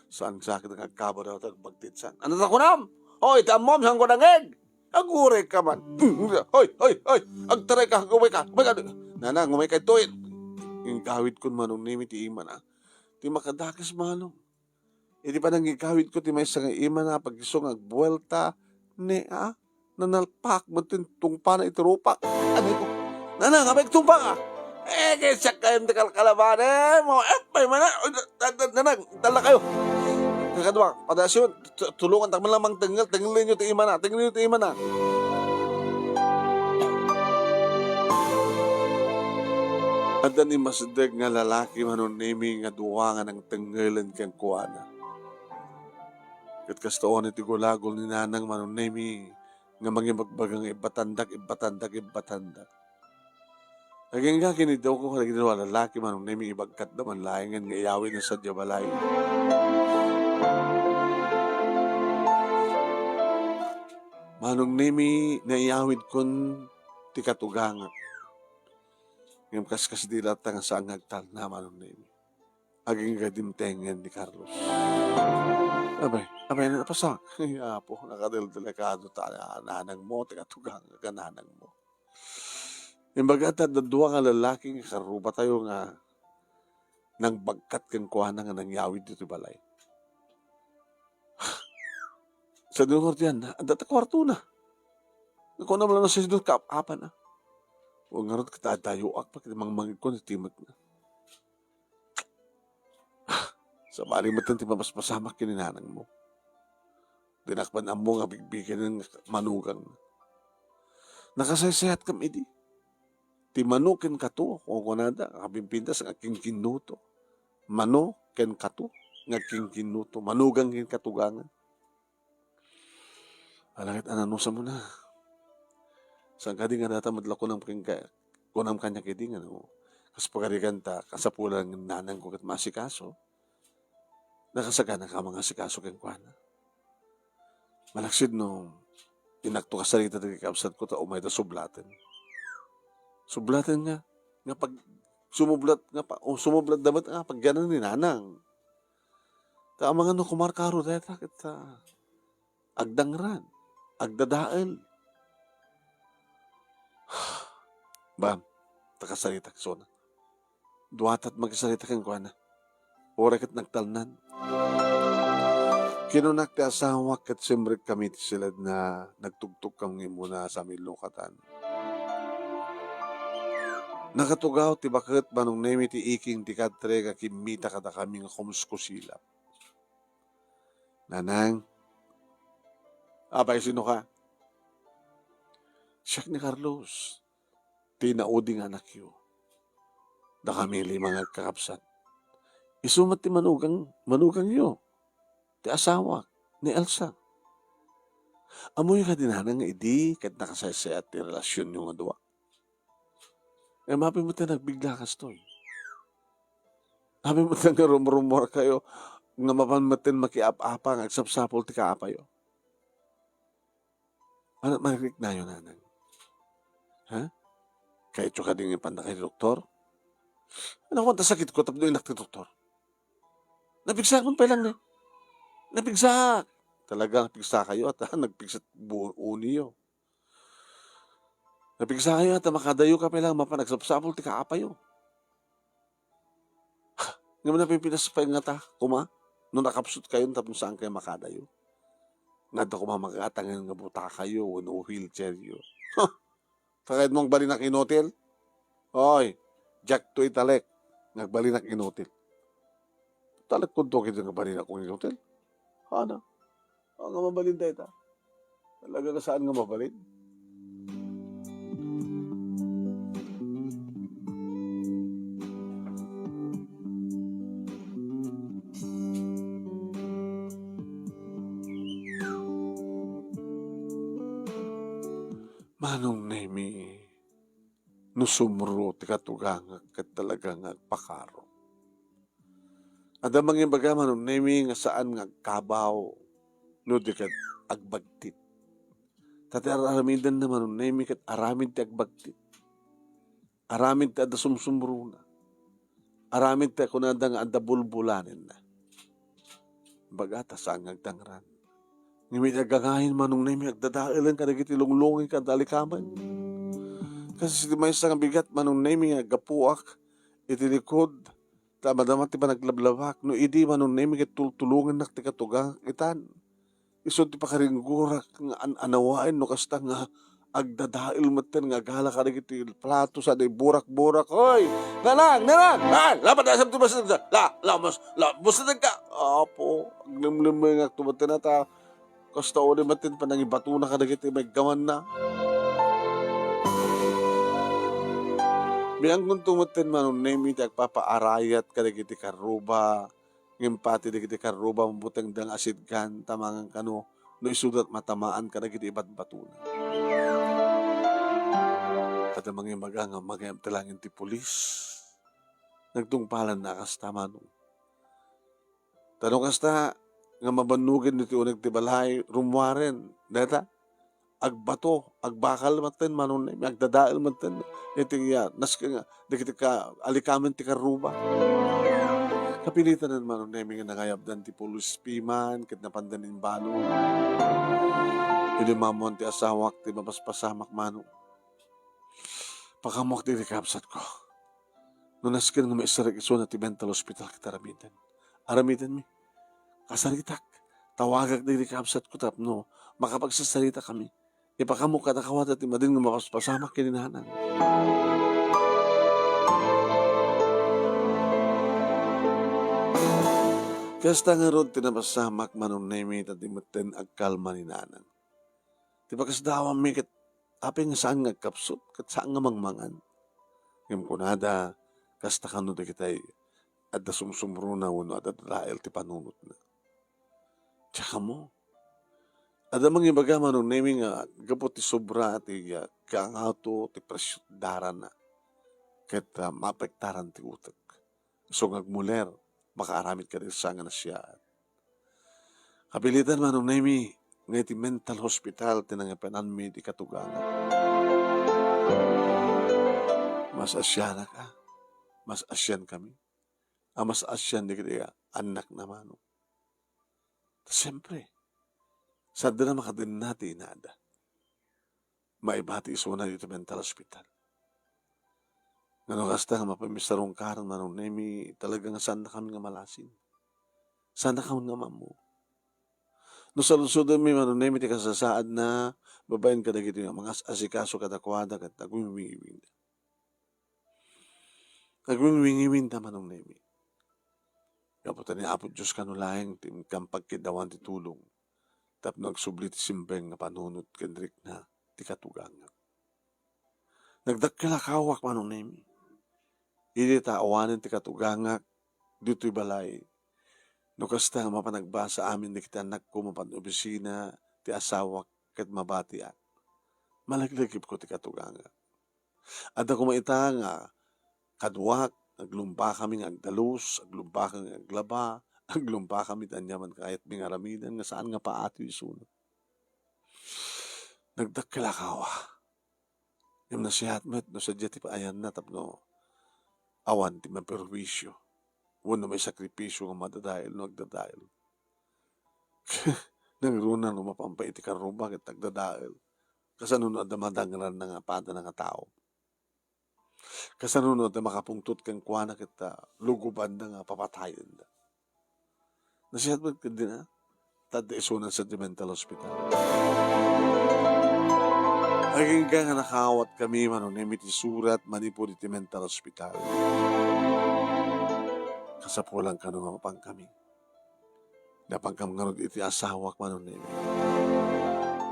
Saan sa akin nga agkabaro ti agbagtit san? "Ania ti kunam? Hoy, ti ammom, saan ko nangeg? Aguray ka man. Hoy, hoy, hoy! Agtaray ka, umay ka, umay ka!" "Nanang, umay ka ditoy." Ingkawid kon Manong Nemi ti imana. Ti makadakes, Manong. Iti panangikawid ko ti maysa nga imana, pag isu nga agbuelta, ne, a, nanalpak met ti tungpana iti rupak. Ania ko, "Nanang, apay agtungpaka?" "Eh, ket siak kayat ti kalkalabanem." "Eh, pay man, eh, da-, da-, da-, nanang, tallakayo. Kakadua, padaasiyo, tu-, tulongantak man lang mangtengngel, tengngeliyo ti imana, tengngeliyo ti imana." Adda ni masdek nga lalaki, Manong Nemi, nga dua nga nangtengngelen kenkuana. Ket kasta unay ti gulagol ni Nanang, Manong Nemi, nga mangibagbaga nga ibbatandak, ibbatandak, ibbatandak. Agingga kinidawko kadagiti dua lalaki, Manong Nemi, ibagkatda man laengen nga iyawidna sadiay balay. Manong Nemi, naiyawidkon ti katugangak. Ngem kaskasdi latta nga saan nga agtalna, Manong Nemi. Agingga dimtengen ni Carlos. Abay, abay, napasak. Ay, Apo, nakadeldelikado ta nanangmo, ti katugangak a nanangmo. Imbaga ta adda dua nga lalaki nga karrubatayo nga nangbagkat kenkuana nga nangyawid ditoy balay. Sa dinungor diyan, adda ta kuartona. Nakuana man lang sa sidot kaap-apan, ah. O ngarud, ket adayoak pa ket mangmangegko ti timek na. Sabali met ti mapaspasamak ken ni nanangmo. Dinak man ammo nga bigbigen nga manugang. Nakasaysayatkam idi. Ti mano ken kato, kunkunada, kapimpintas nga kinkinnuto. Mano ken kato nga kinkinnuto. Manugang ken katugangan. Alagad ananusam na. Saan kadi nga data met la kunam kenka, kunam kaniak idi nga no, kas pagarigan ta, kasapulan nga nanangko ket maasikaso, nakasagana ka mangasikaso kenkuana. Malaksid no, inakto kasarita dagiti kabsatko ta umayda sublaten. Sublaten nga, nga pag sumublat, nga pa, o sumublat da met nga pagyanan ni nanang. Ta amangan no kumarkaro dayta, ket, ah, agdangran, agdadael. Bam, ta kasarita, sona. Duatat makisarita kenkuana. Uray ket nagtalnan. Kinunak ti asawak ket simrek kami ti siledna, nagtugtog kami muna sa milukatan. Nakatugaw ti baket Manong Nemi ti iking ti kadre nga kimmita kadakami nga kumuskusilap. Nanang. Apay, sino ka? Siak ni Carlos, ti naudi nga anakyo. Dakami lima nga agkakabsat. Isu met ti manugang, manugangyo, ti asawak, ni Elsa. Ammoyo kadi nanang nga idi ket nakasaysayat ti relasionyo nga dua? Ngem apay met ti nagbigla kastoy? Apay met nga rumrummuarkayo nga mapan metten makiap-apa nga agsapsapul ti kaapayo? Ania met ti mariknayo, nanang? Ha? Kayatyo kadi nga ipannaka iti doktor? Ania man ta sakitko tapno innak ti doktor? Napigsaak man pay lang ni. Napigsaak. Talaga, napigsakayo, ata, nagpigsa ti bu-, uniyo. Napigsakayo, ata, makadayo ka pay lang mapan agsapsapul ti kaapayo. Ngem napipinas pay ngata koma no nakapsutkayon tapno saankayo makadayo. Nga adda koma makatangen nga butakayo wenno wheelchairyo. Huh! Ta kayatmo agbalinak inutil? Oy, diakto italek nga agbalinak inutil. Talekkonto ketdi nga agbalinak inutil. Ania? Ania nga mabalin dayta? Talaga nga saan nga mabalin? Manong Nemi, no sumro ti katugangak ket talaga nga agpakaro. Adda mangibaga, Manong Nemi, nga saan nga agkabaw no di ket agbagtit. Ta ti ar-aramidenna, Manong Nemi, ket aramid ti agbagtit. Aramid ti adda sumsumrona. Aramid ti kunada nga adda bulbulanenna. Baga ta saan nga agdangran. Ngem iti agangayen, Manong Nemi, agdadaelen kadagiti lunglungig ken adda alikamen. Kas iti maysa nga bigat, Manong Nemi, nga aggapuak iti likod, ta madama ti panaglablabak. No idi, Manong Nemi, ket tultulongennak ti katugangak itan. Isu ti pakaringgorak nga an-anawaen no kasta nga agdadael metten nga agala kadagiti plato saan nga iburak-burak. Hoy! Nanang! Nanang! Ah! Lapad asam ti basta la, la, mas, la, basta ka. Apo, aglemlemmengak to metten ta kasta uli metten panangibatona kadagiti maiggamanna. Biangkonto metten, Manong Nemi, ti agpapaarayat kadagiti karruba, ngem pati dagiti karruba, mabutengda nga asidgan, ta mangan kano, no isuda ket matamaan kadagiti ibatbatona. Adda mangibaga nga magayam ti langin ti pulis. Nagtungpalanna a kasta, Manong. Ta no kasta nga mabannogen iti uneg ti balay, rummuaren, dayta, agbato, agbakal metten, Manong Nemi, agdadael metten iti, ah, nasken nga dagiti ka-, alikamen ti karruba. Kapilitanen, Manong Nemi, nga nangayabdan ti pulis piman ket napandan imbalo. Idi maammoan ti asawak ti mapaspasamak, Manong, pakaammoak dagiti kabsatko. No nasken nga maiserrek isuna ti mental hospital ket aramiden. Aramidenmi. Kasaritak. Tawagak dagiti kabsatko tapno makapagsarsaritakami. Ipakaammo kadakuada ti madin nga mapaspasamak ken ni nanang. Kasta ngarud ti napasamak, Manong Nemi, ta di metten agkalma ni nanang. Ti pakasdaawammi ket apay nga saan nga agkapsut ket saan nga mangmangan. Ngem kunada, kasta kano dagitay adda sumsumrona wenno adda dadael ti panunotna. Diak ammo. Adda mangibaga, Manong Nemi, nga gapu ti sobra ti, ah, kaangato ti presio ti darana ket, ah, maapektaran ti utek. Isu nga agmuler, makaaramid kadi sa nga nasiaat. Kapilitan, Manong Nemi, nga iti mental hospital ti nangipenanmi ti katugangak. Mas asianak a, mas asiankami, a mas asian dagiti annakna, Manong. Ta siempre, saan da makadenna ti inada. Maibati isuna ditoy mental hospital. Ngano kasta nga mapamisarungkaran, Manong Nemi, talaga nga saannakami nga malasin. Saannakami nga maammo. No saludsodenmi, Manong Nemi, ti kasasaadna babaen kadagiti nga mangas-asikaso kadakuada ket agwingwingiwinda. Agwingwingiwinda, Manong Nemi. Gapu ta ni Apo Dios kano laeng ti inkan pagkiddawan ti tulong tapno agsubli ti simbeng nga panunot ken rikna ti katugangak. Nagdakkel a kawak, Manong Nemi. Idi ta awanen ti katugangak ditoy balay, no kasta nga mapan agbasa amin dagiti annakko mapan obisina ti asawak ket mabatiak, malaglegipko ti katugangak. Adda koma ita nga kaduak, aglumbakami nga agdalus, aglumbakami nga aglaba, aglumbakami ti aniaman kayatmi nga aramiden nga saan nga paatyo isuna. Nagdakkel a kawa. Ngem nasiaat met no sadia ti paayanna tapno awan ti maperwisyo wenno maisakripisyo nga madadael no agdadael. Nangruna no mapan pay iti karruba ket agdadael. Kasano no adda madangranna nga padana nga tao? Kasano no adda makapungtot kenkuana ket, ah, lugobanda nga papatayenda? Nasihat met ketdin, ah, ta adda isunan sa mental hospital. Agingga nga nakaawat kami, Manong Nemi, ti surat manipud iti mental hospital. Kasapulan kano nga mapan kami. Napankam ngarud iti asawak, Manong Nemi.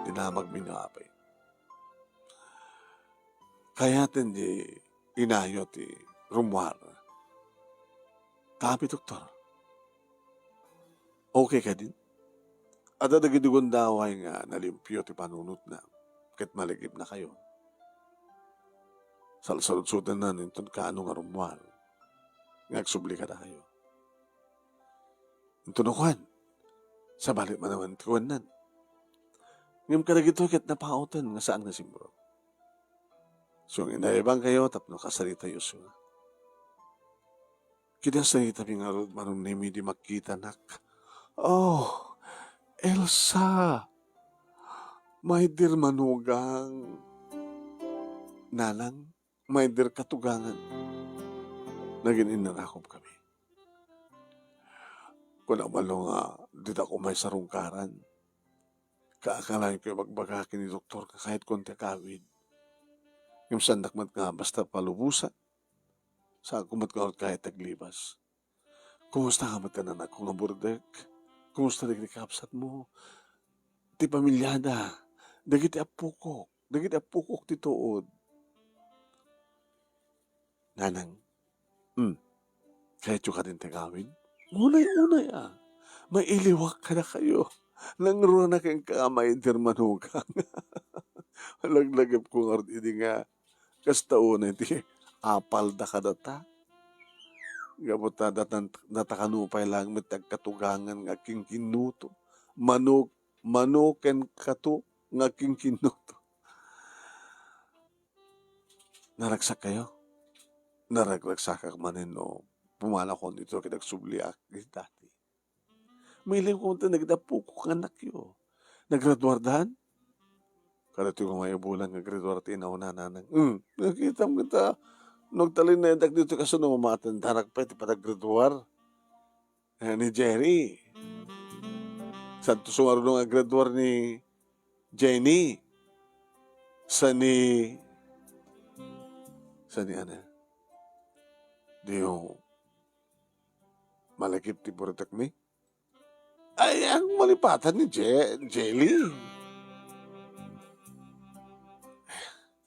Dinamagmi nga apay. Kayaten di inayo ti rummuar. Tapi, doktor, okay kadin? Adda dagiti gundaway nga nalimpio ti panunotna ket malagipnakayo. Salsaludsodenna inton kaano nga rummuar nga agsubli kadakayo. Inton no kuan, sabali man awan ti kuannan. Ngem kadagitoy ket napauten nga saan nga simrek. So, inayabangkayo tapno kasaritayo siya. Kinasarita mi ngarud, Manong Nemi, di makitanak. Oh, Elsa! My dear manugang. Nanang, my dear katugangan. Nagin-innanakop kami. Kuna man nga, dita ko may sarungkaran. Kaakalaenko ibagbaga ken ni doktor nga kayatko ti agawid. Ngem saandak met nga basta palubosan. Saanko met nga kayat aglibas. Kumusta ka met, anakko nga burdek? Kumusta dagiti kabsatmo? Ti pamiliada? Dagiti appokok? Dagiti appokok ti tuod? Nanang, hmm, kayatyo kadin ti agawid? Unay-unay a. Mailiwak kadakayo. Nangruna kenka, my dear manugang. Laglagipko ngarud idi nga kasta unay ti apalda kadata. Gapu ta datan-, data kano pay laeng met ti agkatugangan nga agkinkinnuto. Mano, mano ken kato nga agkinkinnuto. Naragsakkayo? Naragragsakak manen no pumanakon ito ket agsubliak iti dati. Mailiwko met dagiti appokok nga annakyo. Nagraduardan? Kadatoy nga mayat bulan nga graduar ti inauna, nanang. Hmm, nakitam kita. No agtalinaedak dito, kasano mamatendanak pay ti panaggraduar? Eh, ni Jerry. Santo sumaruno nga graduar ni Jenny. Sa ni, sa ni ana? Diyo malagip ti burdekmi? Ay, ang malipatan ni Je-, Jelly.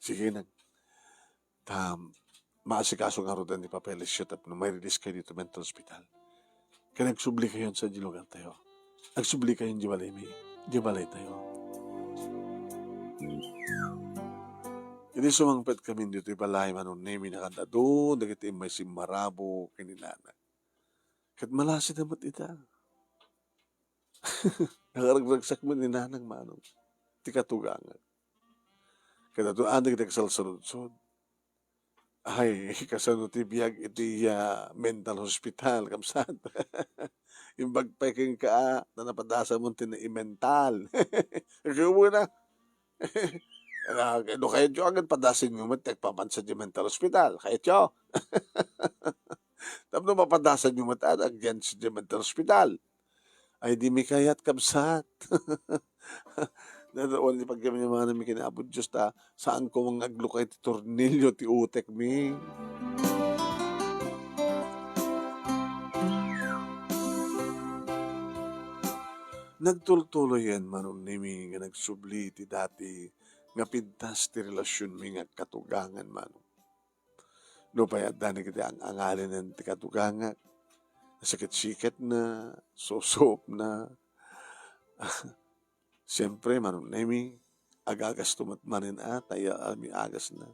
Sige na. Ta, maasikaso ngaruden ni Papa Eliseo tapno mai-release kayo dito mental hospital. Ken agsubli kayon sa di lugar tayo. Agsubli kayon di balay mi, di balay tayo. Idi sumangpet kami dito balay, Manong Nemi, nakadado dagiti immay simmarabo ken ni Nana. Ket malasi da met ita. Nakaragragsak met ni Nanang Manong ti katugangak. Ket adu-, adda dagiti agsalsaludsod. Ay, kasano ti biag iti, ah, mental hospital, kabsat? Imbag pay kenka, ah, ta napadasan mo ti naimental. Kayatyo na. Ala, no kayatyo, agad padasan nyo met, agpapansa di mental hospital. Kayatyo? Tapno mapadasan nyo met, agyan sa di mental hospital. Ay, di mi kayat, kabsat. Nadawan ni pagyaman-yamananmi ken Apo Dios ta, saan ko nga aglukay ti tornilyo ti utekmi. Nagtultuloyen, Manong Nemi, nga nagsubli ti dati nga pintas ti relasionmi nga agkatugangan, Manong. Nupay adda dagiti ang-angalinen ti katugangak, nasiketsiketna, susuopna. Siempre, Manong Nemi, agagasto met manen a, ta iya a mi agasna.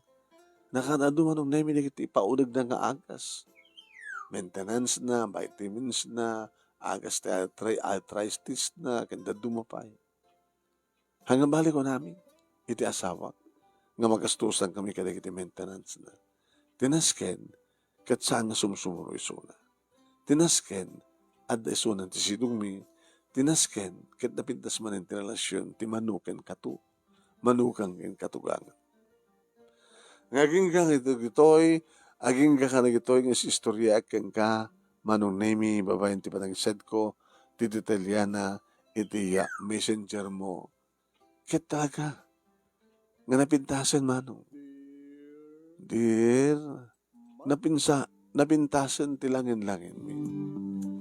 Nakadado, Manong Nemi, dagiti ipaunegna nga agas. Maintenance na, vitamins na, agas ti arthri-, arthritis na, ken dadduma pay. Haan nga bali kunami iti asawak nga magastosan kami kadagiti maintenance na. Ti nasken, ket saan nga sumsumuro isuna. Ti nasken, adda isunan ti sidongmi. Ti nasken, ket napintas manen ti relasion ti mano ken kato, manugang ken katugangan. Nga agingga kadagitoy, agingga kadagitoy nga istoryaak kenka, Manong Nemi, babaen ti panangsedko, ti detalliana iti, ah, messenger mo. Ket talaga, nga napintasen, Manong. Dear, napinsa-, napintasen ti langin-langinmi.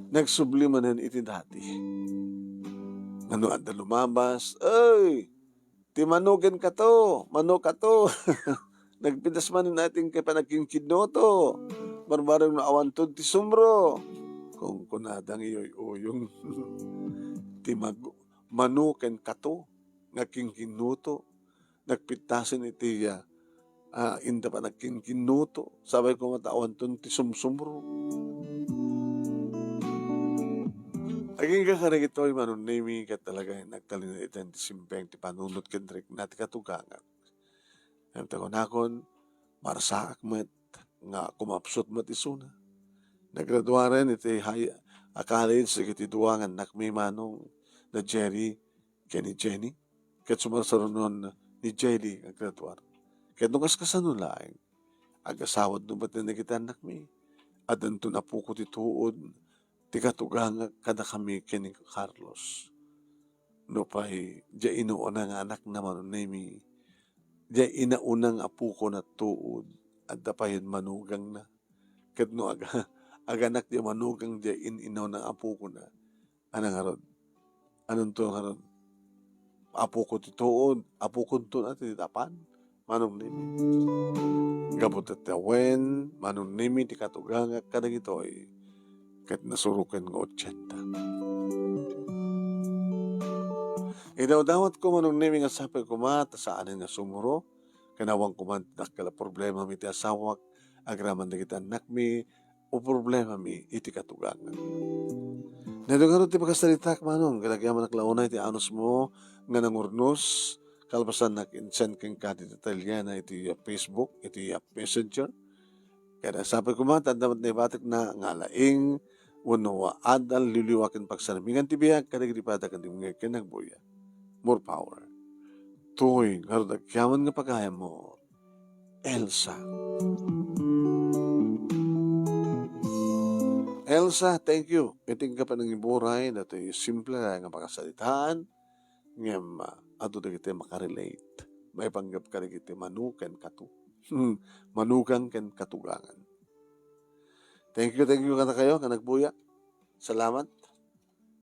Nagsubli manen iti dati. Nga no adda lumabas, "Ay, ti manoken kato, mano kato." Nagpintas manen ati nga panagkinkinnuto. Barbareng no awanton ti sumro. Kunkunada nga iyoy-uyong. Ti mag-, manoken kato, nga kinkinnuto. Nagpintasen iti, ah, ah, inda panagkinkinnuto. Sabay koma ta awanton ti sumsumro. Agingga kadagitoy, Manong Nemi, ket talaga nagtalinaed iti simbeng ti panunot ken rikna ti katugangak. Ngem ta kunakon, marsaak met nga kumapsut met isuna. Nagraduaren iti high, a college dagiti dua nga annakmi, Manong, da Jerry ken ni Jenny, ket sumarsarunon ni Jelly nga graduar. Ket no kaskasano laeng, agasawatno met dagiti annakmi. Addanton apoko ti tuod, ti katugangak kadakami ken ni Carlos. Nupay diay inauna nga anakna, Manong Nemi, diay inauna nga apokona tuod, adda payen manugangna. Ket no aga-, aganak diay manugang diay in-inauna nga apokona, ano ngarud? Anonto ngarud? Apoko ti tuod, apokonto na ti apan, Manong Nemi. Gapu ta wen, Manong Nemi, ti katugangak kadagitoy, ket nasuroken nga ochenta. Idawdawatko, Manong Nemi, nga sapay koma ta saanen nga sumuro, ken awan koma ti dakkel a problemami iti asawak, agraman dagiti annakmi, o problemami iti katugangak. Daytoy ngarud ti pakasaritaak, Manong, ket agyamanak la unay ti anusmo nga nangurnos, kalpasan nga in-send kenka ti detalliana iti Facebook, iti Messenger. Ket sapay koma ta adda met naibatikna nga laing wenno adda liwliwa ken pagsarmingan ti biag kadagiti padagiti ken nagbuya. More power. Toy, ngarud agyaman nga pagayammo, Elsa. Elsa, thank you. Iti nga panangiburay, datoy simple nga pakasaritaan, ngem, ah, adu dagiti makarelate. Maipanggep kadagiti mano ken kato. Manugang ken katugangan. Thank you, thank you kadakayo nga nagbuya. Salamat.